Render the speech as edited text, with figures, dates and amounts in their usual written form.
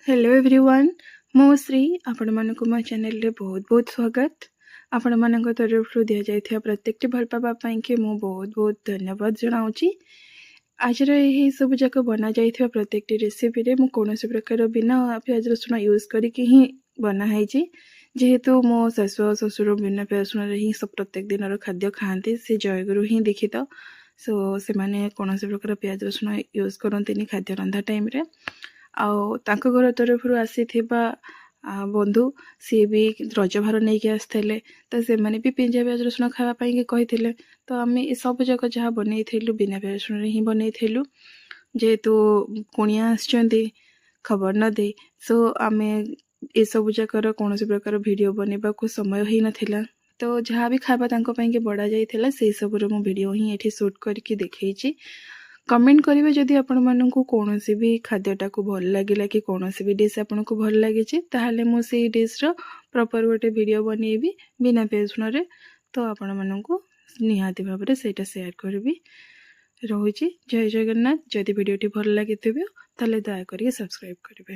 Hello everyone, ମୁଁ ଶ୍ରୀ। ଆପଣମାନଙ୍କୁ ମୋ ଚ୍ୟାନେଲରେ ବହୁତ ବହୁତ ସ୍ୱାଗତ। ଆପଣମାନଙ୍କ ତରଫରୁ ଦିଆଯାଇଥିବା ପ୍ରତ୍ୟେକଟି ଭଲ ପାଇବା ପାଇଁକି ମୁଁ ବହୁତ ବହୁତ ଧନ୍ୟବାଦ ଜଣାଉଛି। ଆଜିର ଏହି ସବୁ ଯାକ ବନାଯାଇଥିବା ପ୍ରତ୍ୟେକଟି ରେସିପିରେ ମୁଁ କୌଣସି ପ୍ରକାର ବିନା ପିଆଜ ରସୁଣ ୟୁଜ୍ କରିକି ହିଁ ବନା ହେଇଛି। ଯେହେତୁ ମୋ ଶାଶୁ ଆଉ ଶ୍ୱଶୁର ବିନା ପିଆଜ ରସୁଣରେ ହିଁ ପ୍ରତ୍ୟେକ ଦିନର ଖାଦ୍ୟ ଖାଆନ୍ତି, ସେ ଜୟଗୁରୁ ହିଁ ଦୀକ୍ଷିତ। ସୋ ସେମାନେ କୌଣସି ପ୍ରକାର ପିଆଜ ରସୁଣ ୟୁଜ୍ କରନ୍ତିନି ଖାଦ୍ୟ ରନ୍ଧା ଟାଇମ୍ରେ। ଆଉ ତାଙ୍କ ଘର ତରଫରୁ ଆସିଥିବା ବନ୍ଧୁ, ସିଏ ବି ରଜ ଭାର ନେଇକି ଆସିଥିଲେ, ତ ସେମାନେ ବି ପିଞ୍ଜା ପିଆଜ ରସୁଣ ଖାଇବା ପାଇଁକି କହିଥିଲେ। ତ ଆମେ ଏ ସବୁ ଯାକ ଯାହା ବନେଇଥିଲୁ, ବିନା ପିଆଜ ରସୁଣରେ ହିଁ ବନେଇଥିଲୁ। ଯେହେତୁ କୁଣିଆ ଆସିଛନ୍ତି ଖବର ନ ଦେଇ, ସୋ ଆମେ ଏସବୁ ଯାକର କୌଣସି ପ୍ରକାର ଭିଡ଼ିଓ ବନେଇବାକୁ ସମୟ ହେଇନଥିଲା। ତ ଯାହା ବି ଖାଇବା ତାଙ୍କ ପାଇଁକି ବଢ଼ା ଯାଇଥିଲା, ସେଇ ସବୁର ମୁଁ ଭିଡ଼ିଓ ହିଁ ଏଠି ସୁଟ୍ କରିକି ଦେଖେଇଛି। କମେଣ୍ଟ କରିବେ ଯଦି ଆପଣମାନଙ୍କୁ କୌଣସି ବି ଖାଦ୍ୟଟାକୁ ଭଲ ଲାଗିଲା କି କୌଣସି ବି ଡିଶ୍ ଆପଣଙ୍କୁ ଭଲ ଲାଗିଛି, ତାହେଲେ ମୁଁ ସେଇ ଡିଶ୍ର ପ୍ରପର୍ ଗୋଟେ ଭିଡ଼ିଓ ବନେଇବି ବିନା ପିଆଜ ରସୁଣରେ। ତ ଆପଣମାନଙ୍କୁ ନିହାତି ଭାବରେ ସେଇଟା ସେୟାର କରିବି। ରହୁଛି, ଜୟ ଜଗନ୍ନାଥ। ଯଦି ଭିଡ଼ିଓଟି ଭଲ ଲାଗିଥିବ, ତାହେଲେ ଦୟାକରିକି ସବସ୍କ୍ରାଇବ୍ କରିବେ।